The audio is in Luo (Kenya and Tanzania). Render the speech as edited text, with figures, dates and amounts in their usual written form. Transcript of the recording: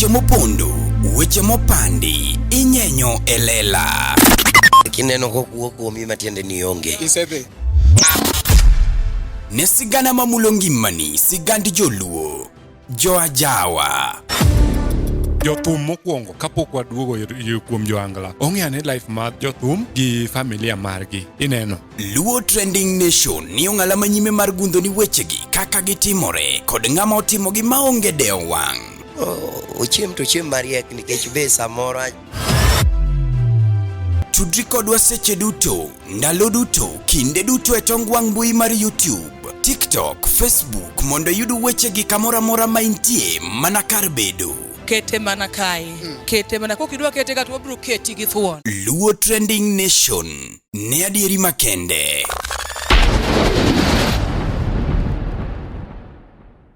Weche mopondo, weche mopandi, inyenyo e lela. Kineno kokuo kuomi matiende ni onge. Isedhi. Ne sigana mamulo ngimani, sigand joluo, joajawa. Jothum mokwongo kapok waduogo kuom joangla ong'e ane life mar jothum gi familia margi ineno. Luo Trending Nation ni ong'ala manyime mar gundho ni wechegi kaka gitimore kod ng'ama otimogi maonge dewo wang'. Oh, ochiem to ochiem mariek nikech be samoro Tudri kodwa seche duto, ndalo duto, kinde duto e tong wang' mbui mar YouTube, TikTok, Facebook mondo iyud wechegi kamoro amora ma intie mana kar bedo. Kete mana kae. Kete mana kokidwa kete ka to wabiro keti gi thuon. Luo Trending Nation ne adieri makende.